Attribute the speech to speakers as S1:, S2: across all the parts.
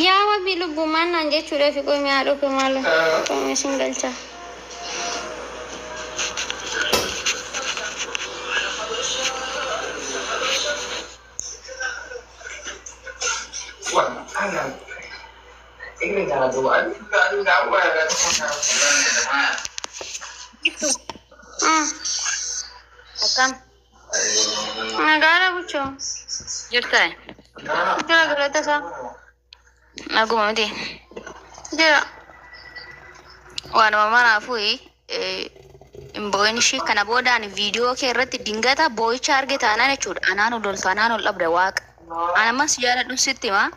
S1: Yaa wabii lubbuu maal naan jechuudhafi qoy mee haadhoo koo maaloo qoy mee sin galchaa.
S2: Biiftuu akkam
S1: Nagaadha buchoo.
S2: jirta?
S1: Jira galata isaa.
S2: Naguma miti.
S1: Jira.
S2: Waanuma maraafuu hin boo'in ishii kana booda ani viidiyoo kee irratti dingata boo'icha arge taanaan jechuudha. Anaan ol loltu anaan ol dhabda waaqa. Ani ammas jaaladhun sitti hima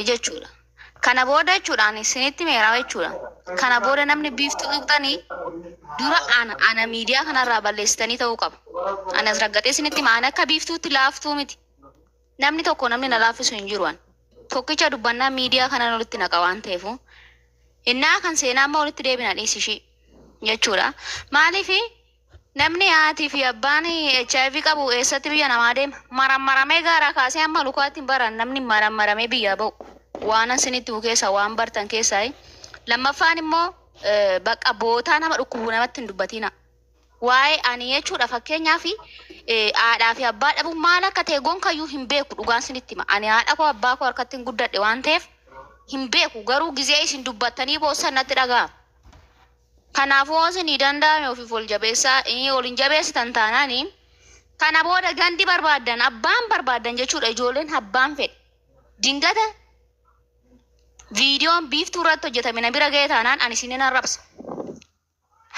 S2: jechuudha. Kana booda jechuudha ani isinitti meeraa jechuudha. Kana booda namni biiftuu tuqxanii dura ana ana miidiyaa kanarraa balleessitanii ta'uu qaba. Ani as raggaxee isinitti hima ani akka biiftuutti laaftuu miti. Namni tokko namni na laaffisu hin jiru an. Tokkicha dubbannaa miidiyaa kanan olitti naqa waan ta'eefu. Innaa kan seenaa amma olitti deebina dhiisi ishii jechuudha. Maaliif Namni haatii fi abbaan hiv qabu eessatti biyya namaa deema? Marammaramee gaaraa kaasee hamma lukaatti hin baran namni marammaramee biyyaa ba'u. Waanan sinitti himu keessaa waan bartan keessaayi. Lammaffaan immoo bakka bootaa nama dhukkubu namatti hin dubbatiina. Waa'ee ani jechuudha fakkeenyaaf haadhaa fi abbaa dhabuun maal akka ta'e gonkayyuu hin beeku dhugaan sinitti hima. Ani haadha koo abbaa koo harkatti hin guddadhe waan ta'eef hin beeku garuu gizee isin dubbattanii boossan natti dhaga'ama. Kanaafuu hoo isinii danda'ame ofiif ol jabeessaa, ol hin jabeessitan taanaani kana booda gandi barbaaddan abbaan barbaaddan jechuudha ijoolleen abbaan fedhe dingata viidiyoon biiftuu irratti hojjetame na bira ga'e taanaan ani isinin arrabsa.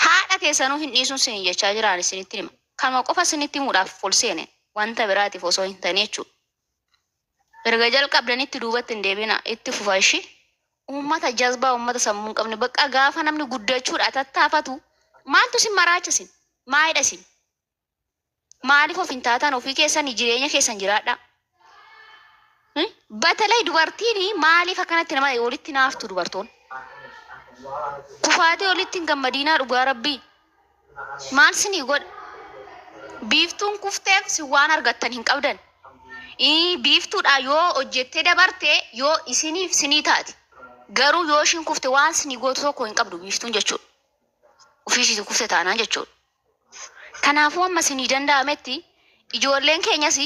S2: Haadha keessanuu hin dhiisuun isinin jechaa jira ani isinitti hima. Kanuma qofa isinitti himuudhaaf ol seene wanta biraatiif osoo hin tane jechuudha. Erga jalqabdanitti duubatti hin deebi'inaa itti fufa ishi. Uummata jazbaa uummata sammuu hin qabne bakka gaafa namni guddachuudha tattaafatu maaltu isin maraacha isin maayidha isin maaliif of hin taatan ofii keessanii jireenya keessan jiraadhaa. Batalay dubartiin maaliif akkanatti nama walitti naaftu dubartoon kufaatee walitti hin gammadiinaa dhugaa rabbii. Maal sinii godha? Biiftuun kufteef sin waan argattan hin qabdan. Ii, Biiftuudhaa yoo hojjettee dabarte yoo isiniif sinii taati. Garuu yoo ishiin kufte waan sinii gootu tokko hin qabdu biiftuun jechuudha. Ofii ishiitii kufte taanaan jechuudha. Kanaafuu amma sinii danda'ametti ijoolleen keenyas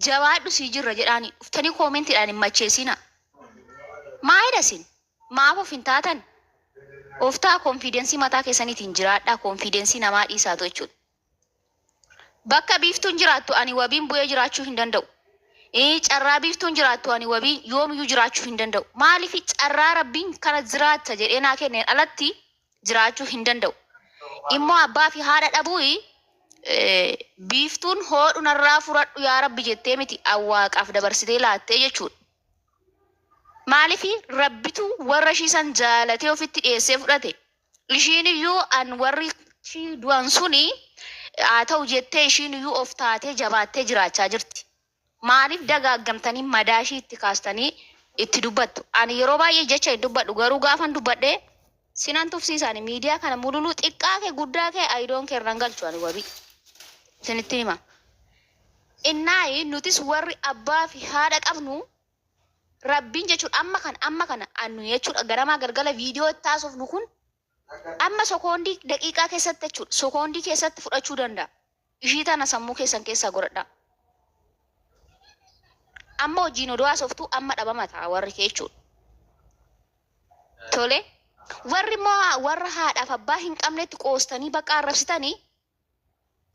S2: jabaadhu sii jirra jedhaanii dhuftanii koomentiidhaan hin macheessinaa. Maalidha isin? Maaf of hin taatan? Of ta'aa konfiidensii mataa keessaniitiin jiraadhaa konfiidensii namaa dhiisaatu jechuudha. Bakka biiftuun jiraattu ani wabiin bu'ee jiraachuu hin danda'u. Ii, Carraa biiftuun jiraattu ani wabiin yoomiyyuu jiraachuu hin danda'u. Maaliif carraa rabbiin kana jiraatta jedhee naa kenneen alatti jiraachuu hin danda'u. Immoo abbaa fi haadha dhabuu biiftuun hoodhu narraa furadhu yaa rabbi jettee miti awwaaqaaf dabarsitee laattee jechuudha. Maaliif Rabbitu warra ishii san jaalatee ofitti dhiyeessee fudhate. Ishiin iyyuu an warri ishii du'an suni haa ta'u jettee ishiin iyyuu of taatee jabaattee jiraachaa jirti. Maaliif dagaaggamtanii madaa ishii itti kaastanii itti dubbattu? Ani yeroo baay'ee jecha hin dubbadhu garuu gaafan dubbadhe sinan tufsiisa ani miidiyaa kana mululuu xiqqaa kee guddaa kee I don't care nan galchu ani wabii. Isinitti hima. Innaayi nutis warri abbaa fi haadha qabnu Rabbiin jechuudha amma kana amma kana annu jechuudha ganamaa galgala viidiyoo itti haasofnu kun amma sokoondii daqiiqaa keessatti jechuudha sokoondii keessatti fudhachuu danda'a. Ishii tana sammuu keessan keessaa godhadhaa. Amma hojiin odoo haasoftuu amma dhabama ta'a warri kee jechuudha. Tole warri immoo warra haadhaaf abbaa hin qabnetti qoostanii bakka arrabsitanii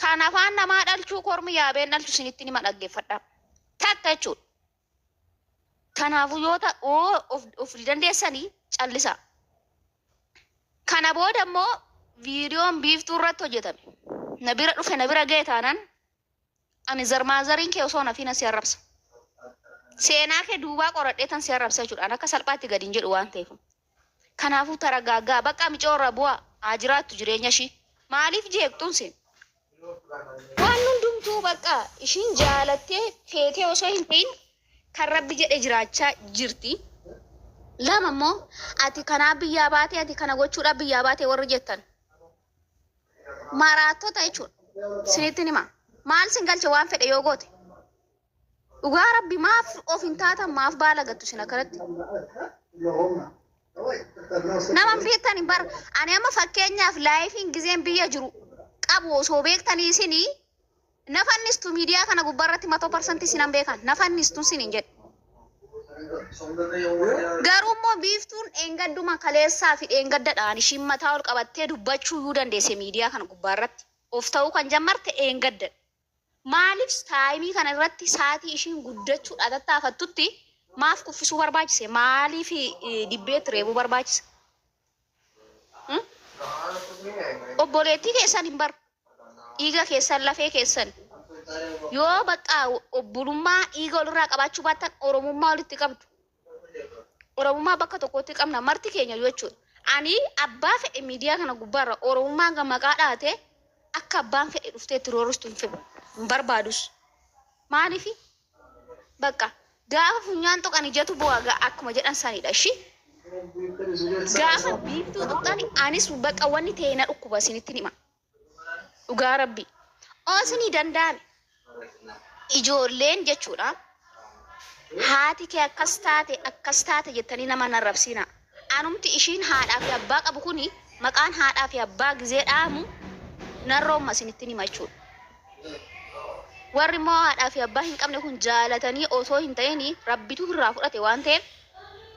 S2: Kan afaan namaa dhalchuu kormi yaabeen dhalchu isinittin hima dhaggeeffadhaa. Takka jechuudha. Kanaafuu yoo ta, oo of, of dandeessanii callisaa. Kana booda immoo viidiyoon biiftuu irratti hojjetame. Na bira dhufe na bira ga'e taanaan ani zarmaazariin kee osoo nafiin si arrabsa. Seenaa kee duubaa qoradhee tan si arrabsa jechuudha. Ani akka salphaatti gadi hin jedhu waan ta'eef. Kanaafuu taragaaggaa baqqa micoo irra bu'aa haa jiraattu jireenya ishii. Maaliif jeeqxuun sin? Waan hundumtuu baqqa ishiin jaalattee feetee osoo hin ta'in kan rabbi jedhe jiraachaa jirti. Lama immoo ati kanaa biyyaa baatee ati kana gochuudhaaf biyyaa baatee warri jettan maraattota jechuudha. Sinittin hima. Maal sin galche waan fedhe yoo goote? Dhugaa Rabbi, maaf of hin taatan? Maaf baala gattu isin akkanatti? Nama hin beektan hin bar. Ani amma fakkeenyaaf lifeiin gizeen biyya jiru qabu osoo beektanii isinii nafannistu. Miidiyaa kana gubbaarratti 100% isinan beekan, nafannistu isin hin jedhe. Garuu immoo Biiftuun dheengadduma kaleessaa fi dheengaddadhaan ishiin mataa ol qabattee dubbachuu iyyuu dandeesse. Miidiyaa kana gubbaarratti of ta'uu kan jammartte dheengaddadha. Maaliif timeii kana irratti, saatii ishiin guddachuudha tattaafattutti, maaf kuffisuu barbaachise? Maaliif dibbeetti reebuu barbaachise? Obboleettii keessan hin bar. Dhiiga keessan, lafee keessan. Yoo bakka obbolummaa dhiiga walirraa qabaachuu baattan, oromummaa walitti qabdu. Oromummaa bakka tokkotti qabna marti keenya jechuudha. Ani abbaa fedhe miidiyaa kana gubbaarra oromummaan kan maqaa dhaate akka abbaan fedhe dhuftee itti roorristu hin fedhu. Hin barbaadus. Maaliifi? Bakka gaafa funyaan tuqan ijatu bu'a akkuma jedhan sanidha ishii. Gaafa Biiftuu tuqxani anis bakka wanni ta'e na dhukkuba, isinitti hima. Dhugaa Rabbi. Oosinii danda'ame. Ijoolleen jechuudha. Haati kee akkas taate, akkas taate jettanii nama hin arrabsina. Anumti ishiin haadhaa fi abbaa qabu kuni maqaan haadhaa fi abbaa gizee dhaamu narroomma, isinitti hima jechuudha. Warri immoo haadhaa fi abbaa hin qabne kun jaalatanii osoo hin ta'in Rabbitu irraa fudhate waan ta'eef,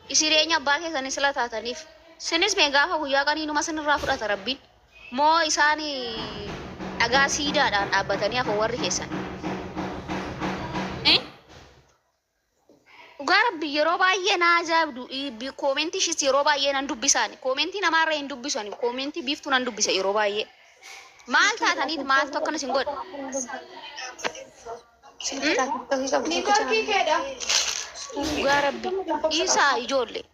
S2: isireenya abbaa keessanii sila taataniif sinis mee gaafa guyyaa qaniinuma sinirraa fudhata Rabbiin. Moo isaan dhagaa siidaadhaan dhaabbatanii hafan warri keessan? Eh? Dhugaa Rabbi, yeroo baay'ee na ajaa'ibdu. Commentii ishis yeroo baay'ee nan dubbisaani. Commentii namaarra hin dubbisani. Commentii Biiftuu nan dubbisa yeroo baay'ee. Maal taataniit, maaltu akkana isin godhe?
S1: Networkii keedha.
S2: Dhugaa Rabbi. Dhiisaa ijoollee.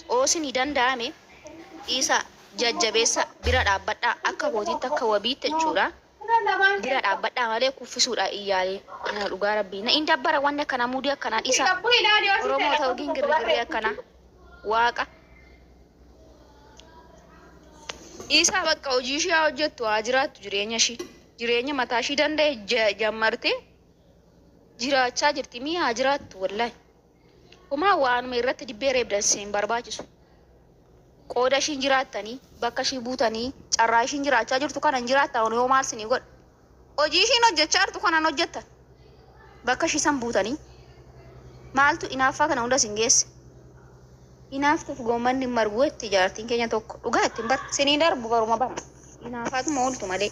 S2: Oosinii danda'ame dhiisaa, jajjabeessa, bira dhaabbadhaa akka kootiitti, akka wabiitti jechuudha. Bira dhaabbadhaa malee kuffisuudha iyyaalee. Na dhugaa Rabbi. Na hin dabbara wanni akkanaa, muudii akkanaa dhiisaa. Oromoo ta'uu gingirri akkanaa. Waaqa. Dhiisaa, bakka hojii ishee haa hojjettu, haa jiraattu jireenya ishii. Jireenya mataa ishii danda'e jammartee jiraachaa jirti. Mii haa jiraattu wallahi. Homaa waanuma irratti dibbee reebdan hin barbaachisu. Qooda ishiin jiraattanii, bakka ishii buutanii, carraa ishiin jiraachaa jirtu kana hin jiraattan yoo maal sinii godha? Hojii ishiin hojjechaa jirtu kanaan hojjettan. Bakka ishii san buutanii. Maaltu inaaffaa kana hunda sin geesse? Inaaftuuf goommanni hin margu itti jaartiin keenya tokko. Dhugaa ittiin bar. Siniin darbu baruma bara. Inaafaatuma ooltu malee.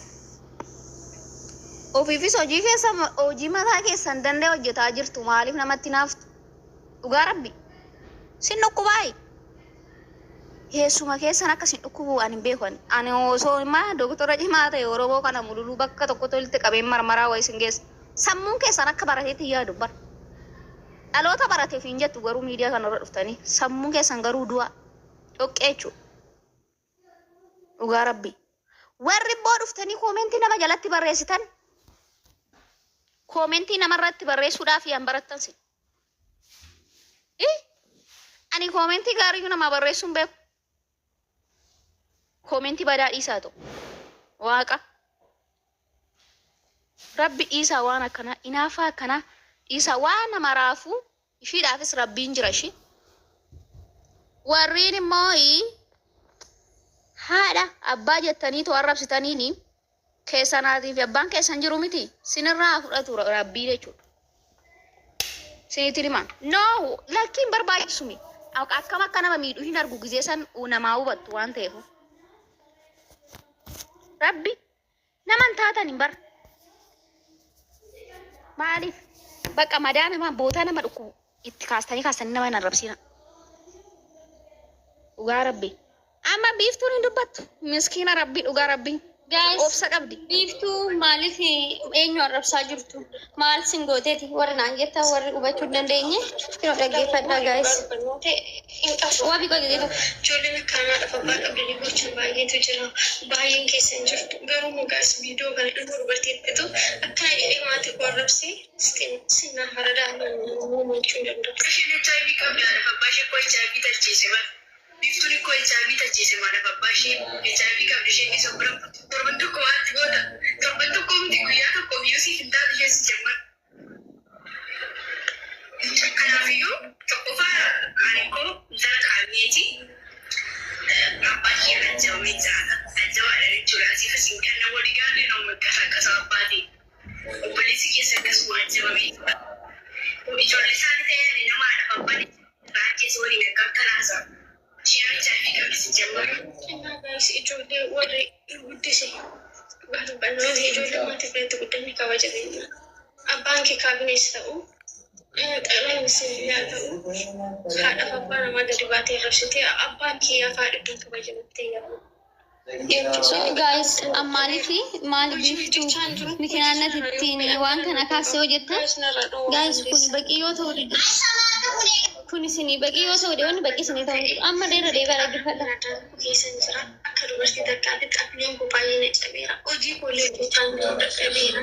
S2: Ofiifis hojii keessa, hojii mataa keessan danda'e hojjetaa jirtu, maaliif namatti naaftu? Dhugaa Rabbi. Sin dhukkubaayi. Heessuma keessan akka sin dhukkubu ani hin beeku. Ani osoo immaa doktora cimaa ta'e, Oromoo kana mululuu bakka tokkotti walitti qabeen marmaraa wayii sin geessa. Sammuun keessan akka barateetti yaadu bara. Dhaloota barateef hin jettu, garuu miidiyaa kana irra dhuftanii sammuun keessan garuu du'a dhoqqee jechuudha. Dhugaa Rabbi. Warri immoo dhuftanii commentii nama jalatti barreessitan, commentii namarratti barreessuudhaaf yan barattan sin. Ani commentii gaarii namaa barreessuu hin beeku. Commentii badaa dhiisaa ta'u. Waaqa. Rabbi dhiisaa waan akkanaa, inaafaa akkanaa dhiisaa. Waan nama raafuu ishiidhaafis Rabbiin jira ishii. Warriin immoo haadha abbaa jettanii too arrabsitaniini keessanaatii fi abbaan keessan jiru miti, sinirraa fudhatu Rabbii jechuudha. Sinitti hima. No, lakkiin barbaachisu mi. Akkam akka nama miidhu hin argu gizee san namaa hubattu waan ta'eef. Rabbi nama hin taatan hin bara. Maaliif? Bakka madaa namaa, bootaa nama dhukkubu itti kaastanii kaastanii nama hin arrabsina. Dhugaa Rabbi. Amma Biiftuun hin dubbattu. Miskiina Rabbi, dhugaa Rabbi.
S1: Guys,
S2: Obsa qabdi.
S1: Biiftuu maaliif eenyu arrabsaa jirtu? Maal sin gooteeti? Warri naan jettan, warri hubachuu hin dandeenye, yeroo dhaggeeffadhaa guys. Wabii qote.
S3: Ijoolleen akka haadha abbaa qabdanii gochan baay'eetu jira. Baay'een keessa hin jirtu. Garuu mugaas viidiyoo kana dhuma dubartiittitu akkana jedhee maatii koo arrabsee sinnaa faradaan uumachuu hin danda'u.
S4: Isheen HIV qabdi, haadha abbaa ishee koo HIV talchiise bara. Biiftuun koo HIV talchiise, maadhaaf abbaa ishee HIV qabdi, isheen isa bira torban tokko waatti goota. Torban tokko miti, guyyaa tokko biyyuu siif hin taatu isheen si jammar. Kanaafiyyuu tokkoffaa ani koo intala kaabineti. Abbaa kiyya ajjabamee jiraata. Ajjabaadha jechuudha. Asiif asiin kan nama walii gaafii nama akkasuma abbaatii. Obboleessi keessa akkasuma ajjabamee jira. Ijoollee isaanii ta'ee ani nama haadha abbaan irraa keessa waliin akkam tanaasa. Isheen HIV qabdi si jammaru.
S3: Guys, ijoollee warri guddise barnoota ijoollee maatii biratti guddanni kabajameenya. Abbaan kee kaabinees ta'u, xaqlaa ministeeraa ta'u, haadhaaf abbaa namaa gadi baatee rabsitee abbaan kee afaan iddoon kabajamattee yaa'u.
S1: So guys, maaliif maal Biiftuu mikinaannat ittiin waan kana kaasee hojjettan? Guys, kun baqii yoo ta'u, kun isinii baqii yoo ta'u, wanni baqii isinii ta'u hin jiru. Amma dheera deebi'aa dhaggeeffadha.
S3: Keessan jira. Akka dubartii takkaatti xafileen koo baay'ee na cabeera. Hojii koollee hojjechaa jiru dadhabeera.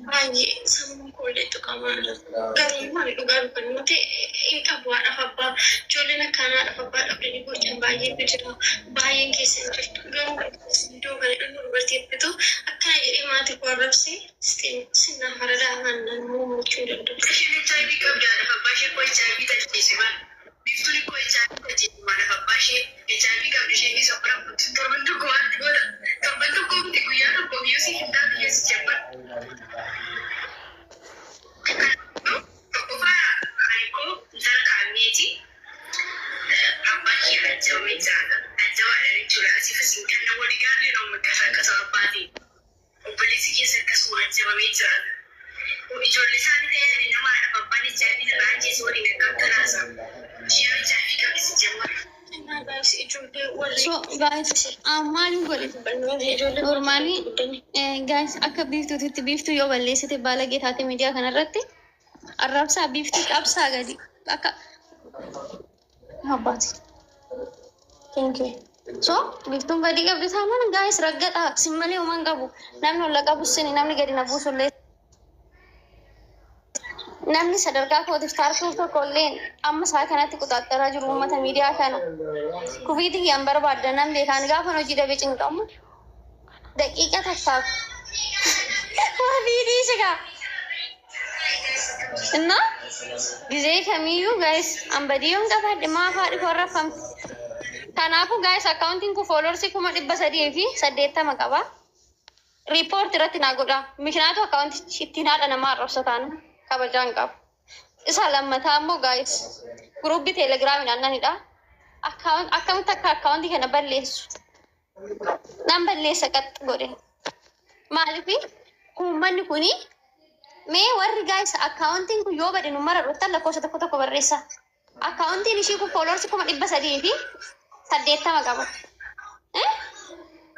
S3: Baay'ee sammuun koollee tuqamaa. Garuu immoo ani dhugaa dubbannu ta'e hin qabu haadhaaf abbaa. Ijoolleen akkanaa haadhaaf abbaa dhabdanii gochan baay'eetu jira. Baay'een keessa hin jirtu. Garuu iddoo kana dhimma dubartii bitu akkana jedhee maatii koo arrabsee sinna faradaa aannan muumachuu hin danda'u.
S4: Isheen HIV qabdi, haadha abbaa ishee koo HIV tachiise bara. Biiftuun koo HIV tachiise, haadha abbaa ishee HIV qabdi, isheen isa bira torban tokko waan goota. Torban tokko miti, guyyaa tokko biyyoo si hin taatu keessa jabba. Tokkoffaa ani koo intala kaabineeti. Abbaa kiyya ajjabamee jiraata. Ajjabaadha jechuudha. Asiif asiin kan nama walii gaafii nama akkasuma abbaatii. Obboleessi keessa akkasuma ajjabamee jiraata. Ijoollee isaanii ta'ee ani nama haadha abbaan HIV irraa keessa waliin akkam tanaasa. Isheen HIV qabdi si jammaru.
S3: Guys, ijoollee warri
S1: So guys, maaliin godhe?
S3: barnoota ijoollee
S1: Normally
S3: guddanni
S1: guys, akka Biiftuutitti Biiftuu yoo balleessite, baalagee taate, miidiyaa kanarratti arrabsaa Biiftuu cabsaa gadi akka abbaati. Thank you. So Biiftuun badii qabdi taanaan, guys, raggadha sin malee uumaan qabu. Namni olla qabu sini, namni gadi na buusullee. Namni sadarkaa kootiif taartuu tokko illee amma isaa kanatti quxaxxaraa jiru uummata miidiyaa kana. Kufiitii kiyyaan barbaadda nan beekaan gaafa hojii dhabe cinqamu. Daqiiqa takkaaf. Waa dhiisi gaa. እና ጊዜ kamiyyuu, guys, an badii yoon qabaadhe maaf haadhi koo arrabfamti? Kanaafuu guys, akkaawuntiin kun followers 380,000 qaba. Report irratti naa godha. Mikinaatu akkaawuntichi ittiin haadha namaa arrabsa taana kabajaan qabu. Isa lammataa immoo, guys, guruppii Telegiraamiin aannanidha. Akkamitti akka akkaawuntii kana balleessu? Nan balleessa qaxxi godhe. Maaliif uummanni kuni mee warri, guys, akkaawuntiin kun yoo bade nu mara dhuftan lakkoofsa tokko tokko barreessa. Akkaawuntiin ishii kun followers 380,000 qaba.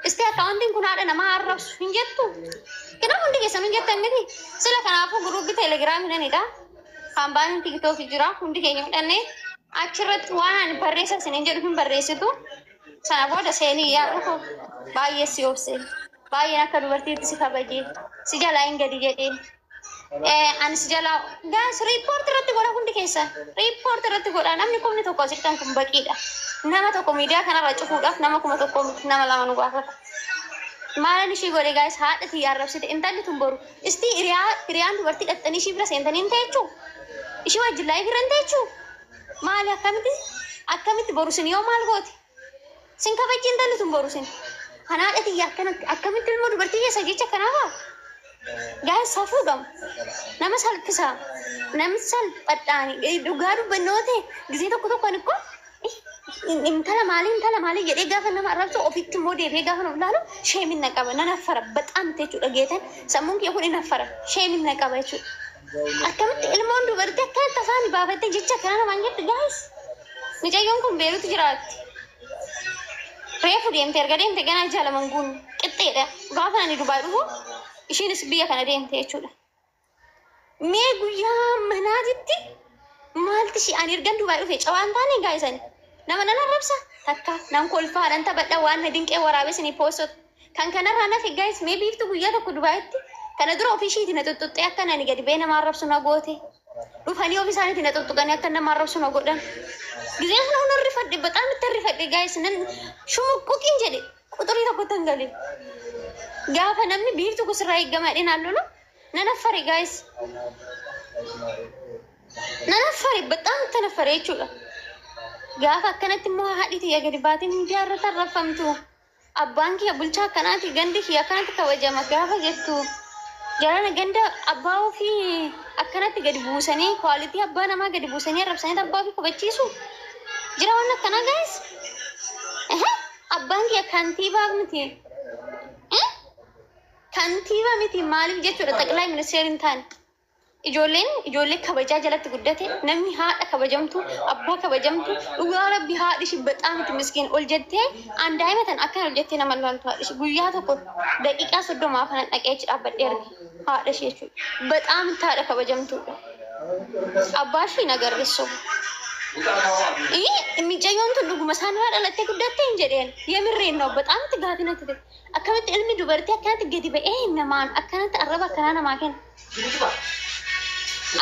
S1: Isti akkaawuntiin kun haadha namaa arrabsu hin jettu. Kanaaf hundi keessan hin jettan miti. Sila kanaafuu guruppii Telegiraamiinanidha. Kaampaaniin TikTokii jira. Hundi keenya fudhannee achirratti waan ani barreessa isiniin jedhu hin barreessitu. Sana booda seenii yaa dhufu baay'ee si obse. Baay'een akka dubartiitti si kabajee si jalaa hin gadi jedhee. Ani si jalaa, guys, report irratti godha, hundi keessan. Report irratti godha. Namni 1,000 asirtan kun baqiidha. Nama tokko miidiyaa kanarra cufuudhaaf nama 1,000 miti, nama lama nu gaafata. Maalan ishii godhe, guys? Haadha tiyya arrabsite intalli tun boru. Isti hiriyaa hiriyaan dubartii dhattanii ishii bira seentanii hin ta'echuu? Ishii wajjin live irra hin ta'echuu? Maali, akkamitti akkamitti boru sin yoo maal gooti? Sin kabajji intalli tun boru sin. Kan haadha tiyya akkanatti akkamitti ilmoo dubartii keessa jecha kanaafaa? Guys, safuu gamu. Nama salphisa. Namni salphadhaani dhugaa dubbannoo ta'e gisee tokko tokko ani ikkoo intala maalii intala maalii jedhee gaafa nama arrabsu, ofitti immoo deebi'ee gaafa of ilaalu sheemin na qaba, nan affara baxaam jechuudha. Geetan sammuun kiyya kun hin affara, sheemin na qaba jechuudha. Akkamitti ilmoon dubartii akkanatti afaan baafattee jecha kana namaan jette, guys? Mucayyoon kun Beeruutu jiraatti. Reefu deemte, erga deemte ganaa jaalaman guun qixxeedha. Gaafa ani Dubaay dhufu ishiinis biyya kana deemte jechuudha. Mee guyyaa manaatitti maalti ishii ani ergan Dubaay dhufe cawaan taane gaayisani. Nama nan arrabsa takka nan kolfaa nan taphadha, waan na dinqee waraabee isinii poostot. Kan kanarraa nafe, guys, mee Biiftu guyyaa tokko Dubaayitti kana dura ofii ishiiti na xuxuxxee akka ani gadi ba'ee nama arrabsu na goote. Dhufanii ofii isaaniitti na xuxuqanii akka nama arrabsu na godhan. Gisee sana hunda rifadhe, በጣም itti rifadhe, guys, nan shumuqquqiin jedhe quxurii tokkotti hin galee. Gaafa namni Biiftu kun sirraa eegama jedhee naan lolu nan affare, guys. Nan affare, በጣም ተነፈረ jechuudha. Gaafa akkanatti immoo haadhi tiyya gadi baatee miidiyaa irratti arrabfamtu, abbaan kiyya bulchaa akkanaati, gandi kiyya akkanatti kabajama gaafa jettu, jarana ganda abbaa ofii akkanatti gadi buusanii, quality abbaa namaa gadi buusanii arrabsanii abbaa ofii kabachiisu jira waan akkanaa, guys. Abbaan kiyya kantiibaa miti. Kantiibaa miti maaliif jechuudha ጠቅላይ ሚኒስቴር hin taane. Ijoolleen ijoollee kabajaa jalatti guddate, namni haadha kabajamtu, abbaa kabajamtu, dhugaa rabbi haadhi ishii በጣም itti miskiin ol jettee an daa'ima tan akkana ol jettee nama laaltu. Haadhi ishii guyyaa tokko daqiiqaa 30 kanan dhaqee achi dhaabbadhee arge haadha ishee jechuudha. በጣም itti haadha kabajamtuudha. Abbaa ishii nagarreessu. Micayyoon tun dhuguma isaan irraa dhalattee guddatte hin jedheen, yemirreen ነው በጣም itti gaafii natti ta'e. Akkamitti ilmi dubartii akkanatti gadi ba'ee namaan akkanatti arraba akkanaa namaa kenna?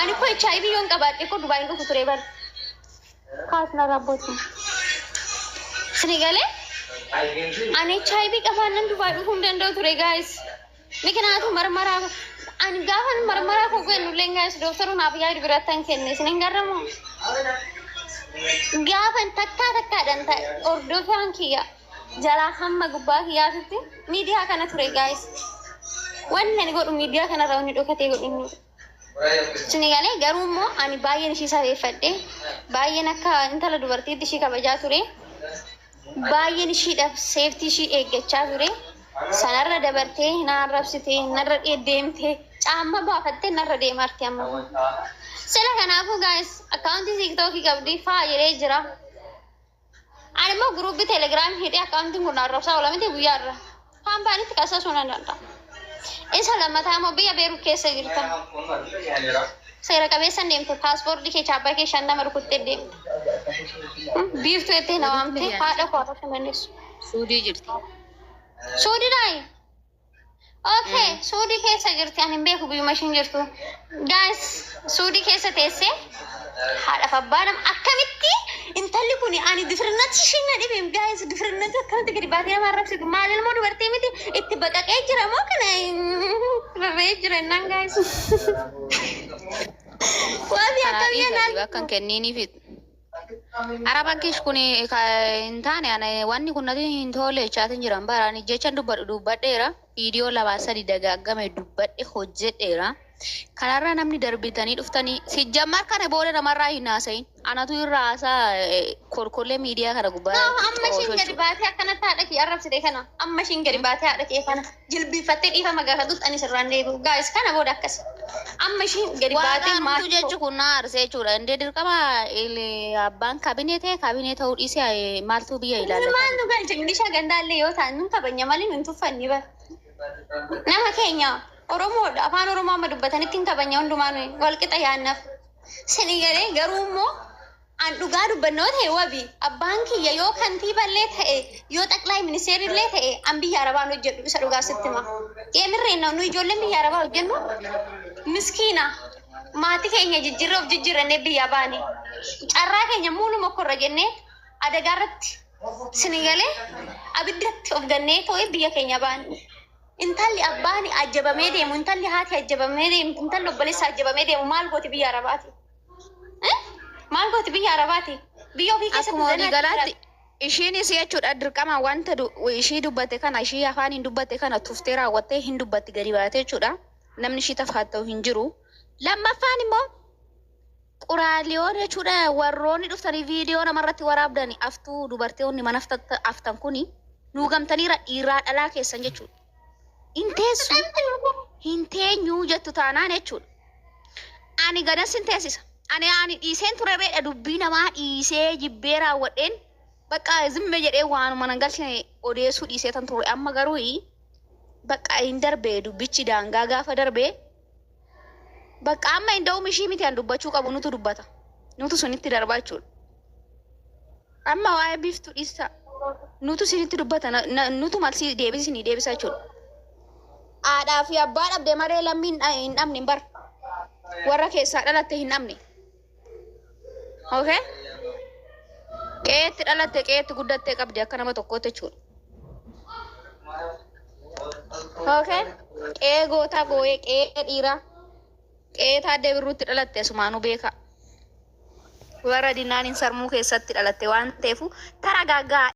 S1: Ani ko HIV yoon qabaadhe ko Dubaayin dhufu ture bar. Kaasna raabbooti. Sini galee? Ani HIV qabaannan Dubaay dhufuu hin danda'u ture, guys. ምክንያቱም marmaraa ani gaafan marmaraa koo kennullee, guys, dooktaru naaf yaadu biratti hin kenne isin hin garramu. Gaafan takkaa takkaadhaan ta'e hordofaan kiyya jalaa hamma gubbaa kiyyaatitti miidiyaa kana ture, guys. Wanni ani godhu miidiyaa kanarraa wanni dhokatee godhu hin jiru. Sini galee? Garuu immoo ani baay'een ishii safeeffadhe, baay'een akka intala dubartiitti ishii kabajaa ture, baay'een ishiidhaaf safety ishii eeggachaa ture. Sanarra dabartee na arrabsitee, narra deemtee, caamma baafattee narra deemarti amma. Sila kanaafuu, guys, akkaawuntii TikTokii qabdi faa jedhee jira. Ani immoo guruubii Telegiraamii hidhee akkaawuntiin kun arrabsaa oola miti guyyaarra. Kaampaaniitti qassasuu nan danda'a. Isa lammataa immoo biyya Beerut keessa jirta. Seera qabeessan deemte, paaspoortii kee chaappaa kee 50 rukuttee deemte. Biiftuu jettee na waamte, haadha koo arrabsuu dandeessu.
S2: Suudii jirti.
S1: Suudiidhaayi? Okay, Suudii keessa jirti. Ani hin beeku biyyuma ishiin jirtu. Guys, Suudii keessa teessee haadhaaf abbaa nama akkamitti intalli kun, ani difirnatti ishiin na dhibe, guys, difirnatti akkamitti gadi baatee nama arrabsitu? Maal ilmoo dubartii miti, itti baqaqee jira moo kana rarra'ee jira innaan, guys. Wafi
S2: Kanaa
S1: akkamii
S2: dhiisa
S1: naan
S2: akka hin kenniiniif. Araba kish kun hin taane, ana wanni kun natti hin tolle jechaatiin jiran baraan jechan dubbadhu dubbadheera. Viidiyoo lama sadi dagaaggame dubbadhe hojjedheera. Kanarra namni darbitanii dhuftanii sijjammar kana booda namarraa hin haasayin. Anatu irraa haasaa kolkollee miidiyaa kana gubbaa
S1: No, amma ishiin
S2: oolchu
S1: gadi baatee akkanatti haadha kee arrabsite kana, amma ishiin gadi baatee haadha kee kana jilbiiffattee dhiifama gaafatutti ani sirraan deebi'u. Guys, kana booda akkas. Amma ishiin gadi baatee
S2: Waaqaan
S1: maatii
S2: jechu kun na arsee jechuudha. Indee dirqama abbaan kabinee ta'e kabinee ta'uu dhiisee maaltu biyya ilaallata?
S1: Maal nu galche? Milishaa gandaallee yoo ta'an nun kabanya malee nun tuffanni bara. Nama keenya Oromoodha. Afaan Oromoo amma dubbatanitti hin kabanya, hundumaa nuyi walqixa yaannaaf. Sini galee? Garuu immoo an dhugaa dubbannoo ta'e, wabi abbaan kiyya yoo kantiiballee ta'e, yoo ጠቅላይ ሚኒስቴር ta'e, an biyya Arabaan hojjedhu, isa dhugaa sitti hima. Yemirreen nu ijoolleen biyya Arabaa hojjennu miskiina, maatii keenya jijjiirra of jijjiirannee biyya baane, carraa keenya muuluma korra jennee adagaa irratti, sini galee, abiddatti of gannee too'ee biyya keenya baane. Intalli abbaan ajjabamee deemu, intalli haati ajjabamee deemu, intalli obboleessa ajjabamee deemu maal gooti biyya Arabaati? Maal gooti biyya Arabaati? Biyya ofii keessatti
S2: Akkuma walii
S1: zanaa
S2: galaatti ishiinis jechuudha dirqama wanta ishii dubbate kana, ishii afaaniin dubbate kana tuftee raawwattee hin dubbatti gadi baate jechuudha. Namni ishii tafaatta'u hin jiru. Lammaffaan immoo quraaliyoon jechuudha warroonni dhuftanii viidiyoo namarratti waraabdanii aftuu, dubartoonni mana aftan kuni nuu gamtaniira dhiiraa dhalaa keessan jechuudha. Hin teessu hin teenyuu jettu taanaan jechuudha. Ani gadas hin teessisa. Ani dhiiseen ture reedha, dubbii namaa dhiisee jibbee raawwadheen bakka zimme jedhee waanuma nan galchine odeessuu dhiisee tan ture. Amma garuu bakka hin darbee, dubbichi daangaa gaafa darbee bakka amma hin da'uum ishii miti an dubbachuu qabu, nutu dubbata. Nutu sunitti darbaa jechuudha. Amma waa'ee biiftuu dhiisa. Nutu sinitti dubbata, nutu malsii deebisinii deebisa jechuudha. Haadhaa fi abbaa dhabde malee lammiin hin dhabne hin bar. Warra keessaa dhalatte hin dhabne. Okay? Qe'eetti dhalatte, qe'eetti guddattee qabdi akka nama tokkootti jechuudha. Okay? Qe'ee gootaa gooyee, qe'ee dhiiraa. Qe'ee taaddee birruutti dhalatte, sumaanuu beeka. Warra dinnaan hin sarmuu keessatti dhalatte waan ta'eef taragaaggaa.